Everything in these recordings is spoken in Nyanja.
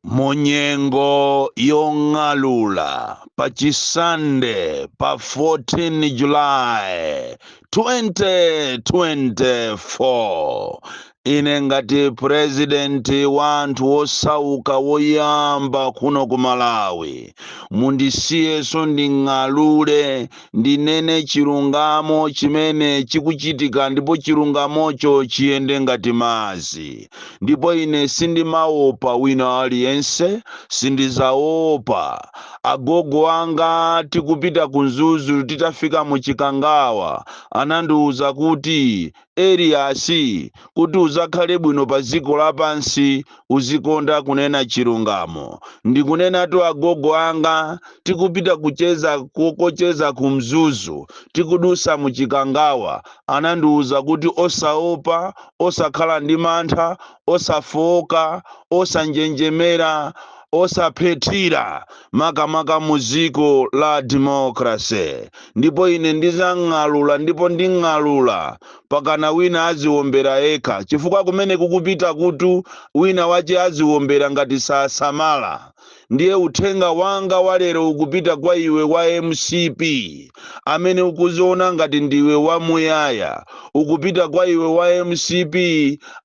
Munyengo yong'alula pa Chisande pa 14 July 2024, ine ngati purezidenti wa anthu osauka woyamba kuno ku Malawi, mundisiyeso nding'alule, ndinene chilungamo chimene chikuchitika, ndipo chilungamocho chiyende ngati madzi. Ndipo ine sindimaopa wina aliyense, sindizaopa. Agogo anga, tikupita ku Mzuzu, titafika mu Chikangawa, anandiwuza kuti, "Eliasi, kuti uzakhale bwino pa dziko lapansi, uzikonda kunena chilungamo." Ndikunenatu agogo anga, tikupita kucheza, kocheza ku Mzuzu, tikudusa mu Chikangawa, anandiwuza kuti osaopa, osakhala ndi mantha, osafoka, osanjenjemera, osaphethira, makamaka mu dziko la democracy. Ndipo ine ndizang'alula, ndipo nding'alula pakana wina aziwombera yekha, chifukwa kumene kukupita kutu wina wache aziwombera ngati sasamala. Ndiye uthenga wanga walero ukupita kwa iwe wa MCP amene ukuziona ngati ndiwe wamuyaya. Ukupita kwa iwe wa MCP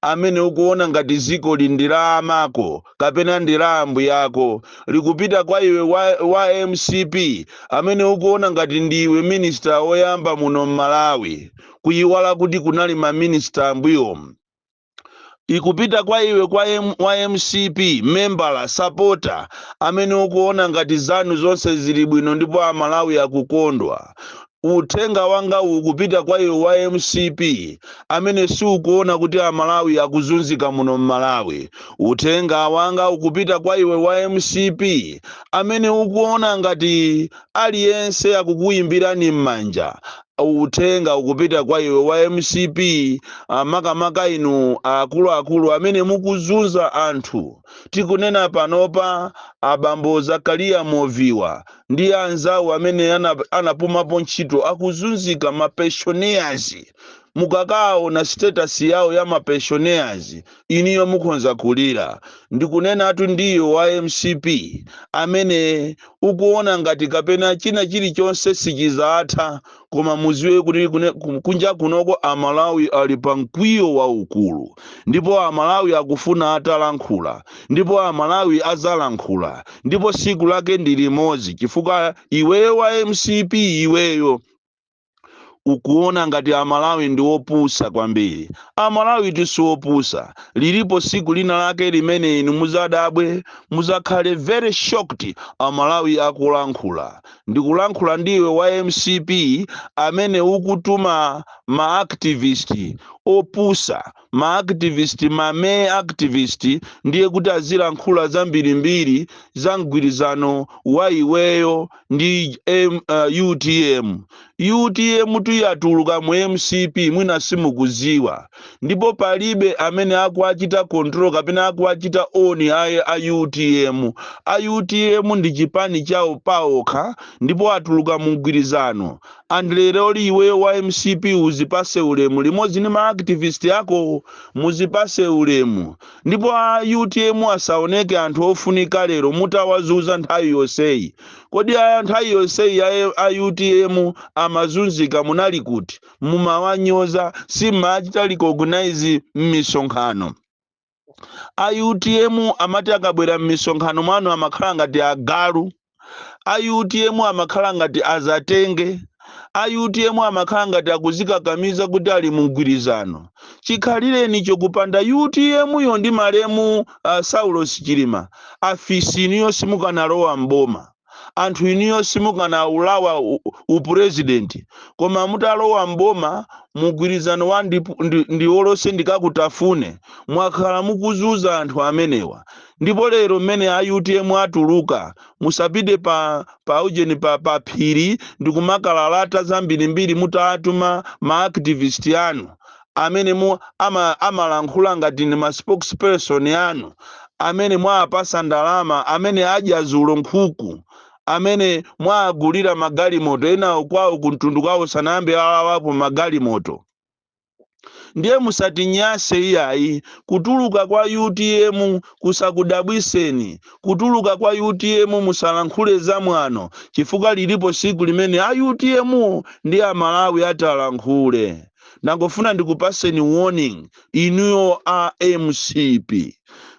amene ukuona ngati ziko ndi la amako kapena ndi la ambuyako. Likupita kwa iwe wa MCP amene ukuona ngati ndiwe minister woyamba muno mMalawi, kuyiwala kuti kunali maminista ambuyomu. Ikupita kwa iwe wa MCP membala, supporter, amene ukuona ngati zanu zonse zili bwino ndipo Amalawi akukondwa. Uthenga wanga ukupita kwa iwe wa MCP amene siukuona kuti Amalawi akuzunzika muno mMalawi. Uthenga wanga ukupita kwa iwe wa MCP amene ukuona ngati aliyense akukuyimbirani m'manja. Uthenga ukupita kwa iwe wa MCP, makamaka inu akuluakulu amene mukuzunza anthu. Tikunena panopa, abambo Zakariya Moviwa ndi anzawo amene anapumapo ntchito akuzunzika, mapensioners. Mukakaona status yawo ya mapensioners, iniyo mukhonza kulira. Ndikunenatu ndiyo wa MCP amene ukuona ngati kapena china chilichonse sichizatha, koma muziwe kuti kunja kunoko Amalawi ali pa mkwiyo waukulu, ndipo Amalawi akufuna atalankhula, ndipo Amalawi azalankhula, ndipo siku lake ndi limodzi. Chifukwa iweyo wa MCP, iweyo ukuona ngati Amalawi ndi opusa kwambiri. Amalawi tisiopusa. Lilipo siku lina lake limene inu muzadabwe, muzakhale very shocked Amalawi akulankhula. Ndikulankhula ndiwe wa MCP amene ukutuma maactivist opusa, maactivist, mame activist, ndiye kuti azilankhula zambirimbiri za mgwirizano wa iweyo ndi UTM. UTM tuyatuluka mu MCP, mwina simukuziwa, ndipo palibe amene akuachita control kapena akuachita own a UTM. A UTM ndi chipani chawo paokha, ndipo atuluka mu mgwirizano. And lero iweyo wa MCP uzipase ulemu limodzi ndi maactivist ako, muzipase ulemu, ndipo a UTM asaoneke anthu ofunika lero mutawazuza nthawi yonseyi. Kodi aya nthawi yonseyi a UTM amazunzika, munali kuti? Mumawanyoza, simmachita recognize m'misonkhano. A UTM amati akabwera m'misonkhano mwanu amakhala ngati agalu. A UTM amakhala ngati azatenge. A UTM amakhala ngati akuzikakamiza kuti ali mu mgwirizano. Chikhalireni chokupanda UTM yo ndi malemu Saulos Chilima, afisi iniyo simukanalowa mboma, anthu iniyo simukanawulawa upurezidenti. Koma mutalowa mboma, mugwirizano wa ndiwolose ndikakutafune, mwakhala mukuzuza anthu amenewa. Ndipo lero mmene a UTM atuluka, musapite pa ujeni, pa phiri ndikumakalata zambirimbiri mutatuma maactivist anu amene mu amalankhula ngati ndi ma spokesperson anu, amene mwapasa ndalama, amene adya zulo nkhuku, amene mwagulira magalimoto, enawo kwawo kumtundu kwawo sanayambe alawapo magalimoto. Ndiye musatinyase iyayi. Kutuluka kwa UTM kusakudabwiseni. Kutuluka kwa UTM musalankhule zamwano, chifukwa lilipo siku limene a UTM ndi Amalawi atalankhule. Ndangofuna ndikupaseni warning inuyo a MCP,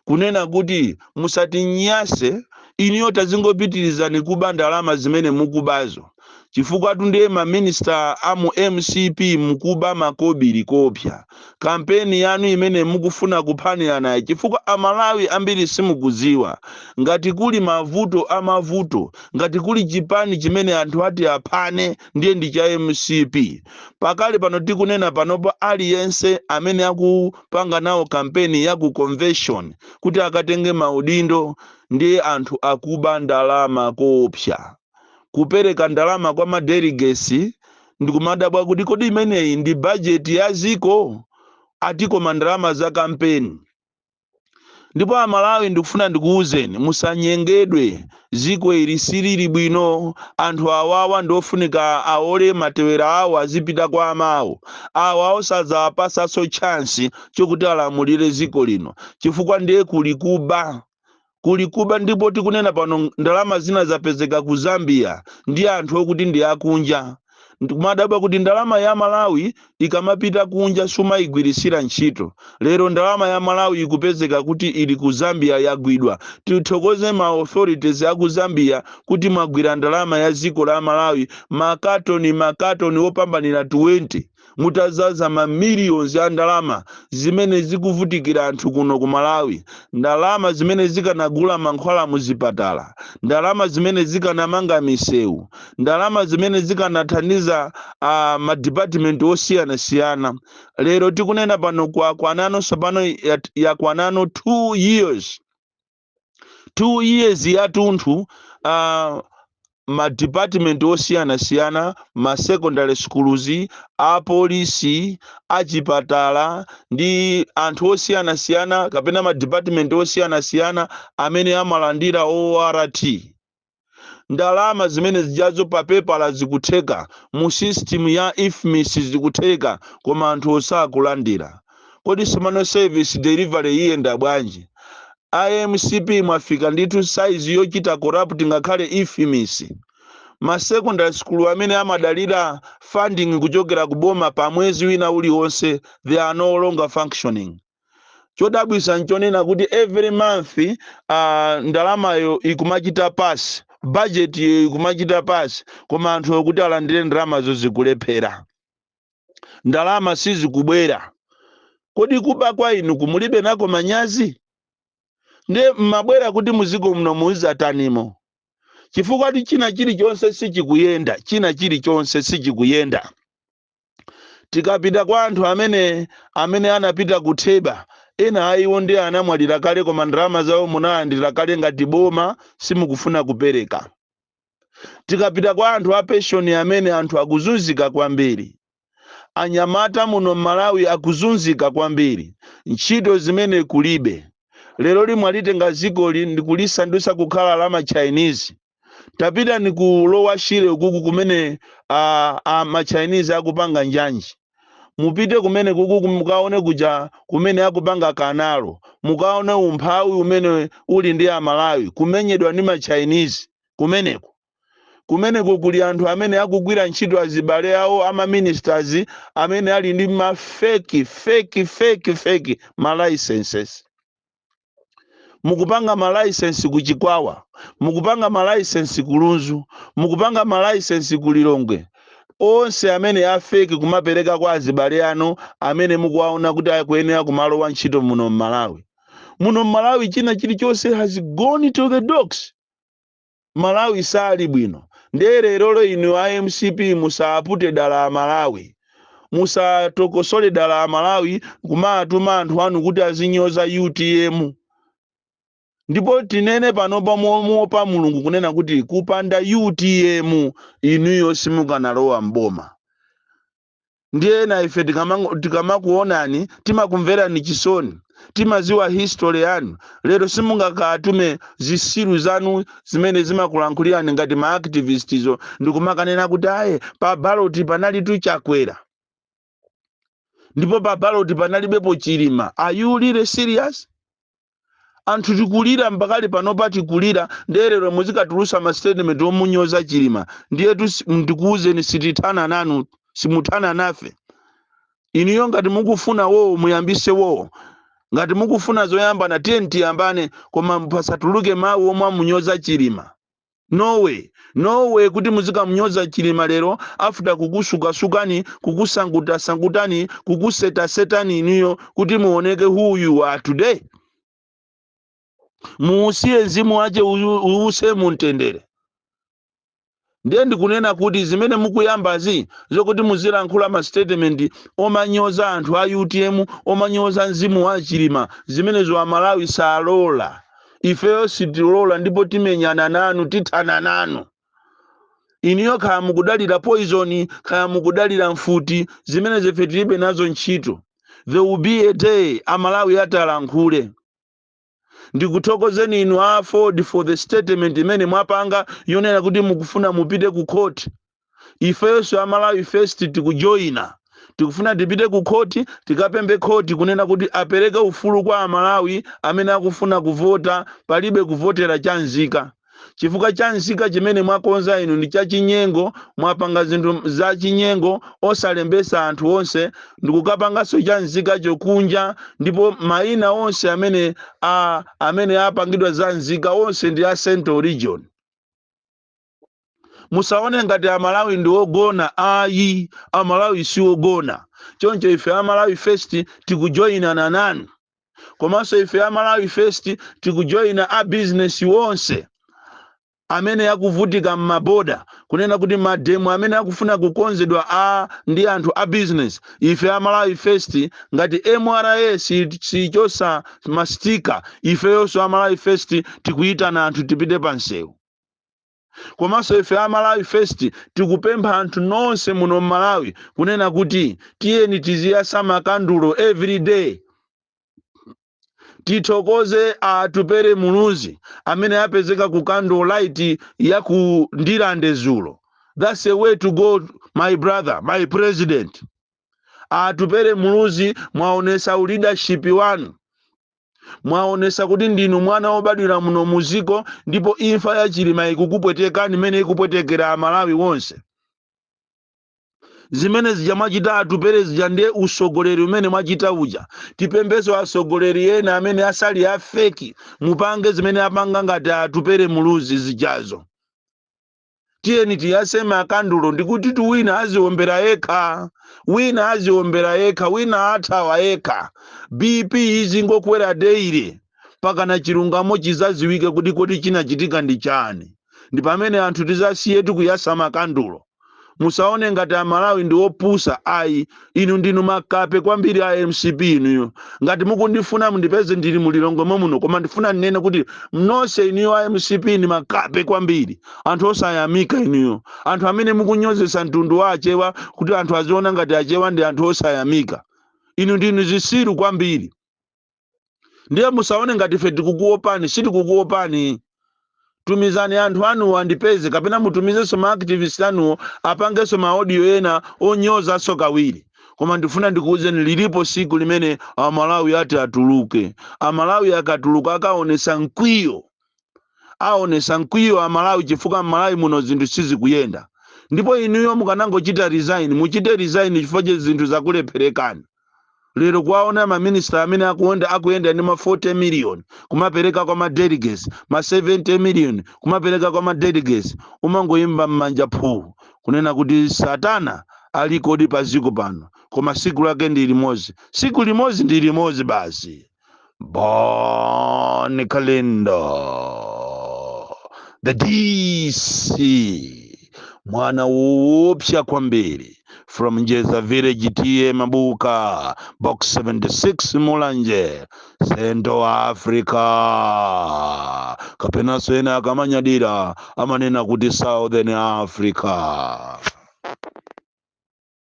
kunena kuti musatinyase inuyo. Tazingopitirizani kuba ndalama zimene mukubazo, chifukwa tundiye maminista a mu MCP mukuba makobiri kopya. Kampeni yanu imene mukufuna kuphanirana, chifukwa Amalawi ambiri simukuziwa ngati kuli mavuto amavuto, ngati kuli chipani chimene anthu ati aphane, ndiye ndi cha MCP. Pakali pano tikunena panopo, aliyense amene akupanga nawo kampeni ya ku convention kuti akatenge maudindo, ndiye anthu akuba ndalama kopya, kupereka ndalama kwa madelegates. Ndikumadabwa kuti kodi imeneyi ndi bajeti ya ziko atiko ndalama za kampeni? Ndipo Amalawi, ndikufuna ndikuwuzeni, musanyengedwe. Ziko ili silili bwino. Anthu awawa ndiofunika aole matewera awo, azipita kwa amawo. Awa osadzawapasanso chance chokuti alamulire ziko lino, chifukwa ndiye kuli kuba, kuli kuba. Ndipo tikunena pano, ndalama zina zapezeka ku Zambia ndi anthu okuti ndi akunja. Ndikumadabwa kuti ndalama ya Malawi ikamapita kunja sumayigwirisira ntchito. Lero ndalama ya Malawi ikupezeka kuti ili ku Zambia, yagwidwa. Tithokoze ma authorities aku Zambia kuti mwagwira ndalama ya dziko la Malawi, makatoni makatoni opambanira 20, mutazaza ma millions a ndalama zimene zikuvutikira anthu kuno ku Malawi, ndalama zimene zikanagula mankhwala muzipatala, ndalama zimene zikanamanga misewu, ndalama zimene zikanathandiza madepartment osiyanasiyana. Lero tikunena pano, kwakwanano tsopano, yakwanano 2 years, 2 years yatunthu, madepartment osiyanasiyana, ma secondary schools, apolisi, achipatala ndi anthu osiyanasiyana kapena madepartment osiyanasiyana amene amalandira ORT, ndalama zimene zijazo pa pepala zikutheka, mu system ya IFMIS zikutheka, koma anthu osakulandira. Kodi simano service delivery iyenda bwanji? IMCP mwafika ndithu size yochita corrupt ngakhale IFMIS. Ma secondary school amene amadalira funding kuchokera ku boma pa mwezi wina uliwonse, they are no longer functioning. Chodabwisa nchonena kuti every month ndalamayo ikumachita pass, budget iyo ikumachita pass, koma anthu okuti alandire ndalamazo zikulephera, ndalama sizikubwera. Kodi kuba kwa inu kumulibe nako manyazi? Ndiye mmabwera kuti muziko muno muzatanimo? Chifukwa ti china chilichonse sichikuyenda, china chilichonse sichikuyenda. Tikapita kwa anthu amene anapita kutheba, ena ayiwo ndi anamwalira kale, koma ndalama zawo munalandira kale ngati boma, simukufuna kupereka. Tikapita kwa anthu a pension, amene anthu akuzunzika kwambiri, anyamata muno m'Malawi akuzunzika kwambiri, ntchito zimene kulibe. Lero limwe alitenga zikoli ndikulisandutsa kukhala la ma Chinese. Tapita ni ku Lower Shire kuku kumene ma Chinese akupanga njanji. Mupite kumene kuku mukaone kuja kumene akupanga canal, mukaone umphawi umene uli ndi Amalawi, kumenyedwa ndi ma Chinese kumeneko. Kumeneko kuli anthu amene akugwira ntchito, azibale awo ama ministers amene ali ndi ma fake, fake, fake, fake ma licenses. Mukupanga ma license ku Chikwawa, mukupanga ma license ku Lunzu, mukupanga ma license ku Lilongwe, onse amene a fake, kumapereka kwa azibale anu amene mukuwaona kuti akuyenera kumalowa ntchito muno m'Malawi. Muno m'Malawi china chilichonse has gone to the dogs. Malawi sali bwino. Ndiye lerolo inu a MCP musapute dala a Malawi, musatokosole dala a Malawi kumatuma anthu anu kuti azinyoza UTM. Ndipo tinene panopa mopa Mulungu kunena kuti kupanda UTM inuyo simukanalowa mboma. Ndiye na ife tikamakuonani timakumverani chisoni, timaziwa history yanu. Lero simungakatume zisilu zanu zimene zimakulankhulirani ngati ma activists ndikumakanena kuti aye, pa ballot panali tuchakwera. Ndipo pa ballot panalibepo Chilima. Are you really serious? Anthu tikulira mpakali panopa, tikulira. Nderero muzikatulusa ma statement omunyoza Chilima. Ndiyetu ndikuwuzeni, sitithana nanu, simuthana nafe. Inuyo ngati mukufuna wowo, muyambise wowo. Ngati mukufuna zoyambana, tiye tiyambane, koma pasatuluke mawu omwe amunyoza Chilima. No way, no way kuti muzikamunyoza Chilima lero after kukusukasukani, kukusangutasangutani, kukusetasetani inuyo kuti muoneke who you are today. Muusiye mzimu wace uwuse mumtendere. Ndiye ndikunena kuti zimene mukuyambazi, zokuti muzilankhula ma statement omanyoza anthu a UTM, omanyoza mzimu wa Chilima, zimenezo Amalawi salola. Ifeyo sitilola, ndipo timenyana nanu, tithana nanu. Inuyo kaya mukudalira poison, kaya mukudalira mfuti, zimene ife tilibe nazo ntchito. There will be a day Amalawi atalankhule. Ndikuthokozeni inu a Ford for the statement imene mwapanga yonena kuti mukufuna mupite ku court. Ifenso Amalawi First tikujoyina, tikufuna tipite ku khoti, tikapembe khoti kunena kuti apereke ufulu kwa Amalawi amene akufuna kuvota. Palibe kuvotera chanzika, chifukwa chanzika chimene mwakonza inu ndi chachinyengo. Mwapanga zinthu zachinyengo, osalembesa anthu onse, ndikukapanganso chanzika chokunja. Ndipo mayina onse amene apangidwa za nzika onse ndi a Central Region. Musaone ngati Amalawi ndi ogona, ayi, Amalawi si ogona. Choncho ife Amalawi First tikujoyinana nanu. Komanso ife Amalawi First tikujoyina a business wonse amene akuvutika m'maboda, kunena kuti mademo amene akufuna kukonzedwa a ndi anthu a business, ife Amalawi First, ngati MRA sichosa ma sticker, ifeyonso Amalawi First tikuyitana anthu tipite pa msewu. Komanso ife Amalawi First tikupempha anthu nonse muno mMalawi kunena kuti tiyeni tiziyasa makandulo every day. Tithokoze Atupere Muluzi amene apezeka ku candle light ya ku Ndilande zulo. That's a way to go, my brother, my president. Atupere Muluzi, mwaonesa leadership wanu, mwaonesa kuti ndinu mwana wobadwira muno muziko, ndipo imfa ya Chilima ikukupwetekani imene ikupwetekera Amalawi wonse. Zimene zija mwachita Atupere zija ndiye usogoleri umene mwachita uja. Tipembeso asogoleri ena amene asali a fake, mupange zimene apanga ngati Atupere Muluzi zijazo. Tiyeni tiyase makandulo, ndikuti tu wina aziombera yekha, wina aziombera yekha, wina athawa yekha. BP izingokwera daily pakana chilungamo chizaziwike kuti kodi chinachitika ndi chani. Ndi pamene anthu tizasiye tikuyasa makandulo. Musaone ngati Amalawi ndi opusa, ayi. Inu ndinu makape kwambiri a MCP inuyo. Ngati mukundifuna, mundipeze ndili mulilongwe muno. Koma ndifuna ndinene kuti nonse inuyo a MCP ndi makape kwambiri, anthu osayamika inuyo, anthu amene mukunyozesa mtundu wa Achewa kuti anthu aziona ngati Achewa ndi anthu osayamika. Inu ndinu zisiru kwambiri. Ndiye musaone ngati ife tikukuopani, sitikukuopani. Tumizani anthu anuwo andipeze, kapena mutumizenso ma activist anuwo apangenso ma audio ena onyozanso kawiri. Koma ndifuna ndikuwuzeni, lilipo siku limene Amalawi ati atuluke. Amalawi akatuluka akaonesa mkwiyo, aonesa mkwiyo Amalawi, chifukwa Mmalawi muno zinthu sizikuyenda. Ndipo inuyo mukanangochita resign, muchite resign, chifukwa che zinthu zakulepherekani. Lero kuwaona maminista amene akuyenda ndi ma 40 million kumapereka kwa ma delegates, ma 70 million kumapereka kwa ma delegates, umangoyimba m'manja phuu, kunena kuti satana alikodi pa ziko pano. Koma siku lake ndi limodzi, siku limodzi ndi limodzi basi. Bon Kalindo, the DC, mwana woopsa kwambiri, from Njeza Village, T/A Mabuka, Box 76, Mulanje, Central Africa, kapenanso ena akamanyadira amanena kuti Southern Africa.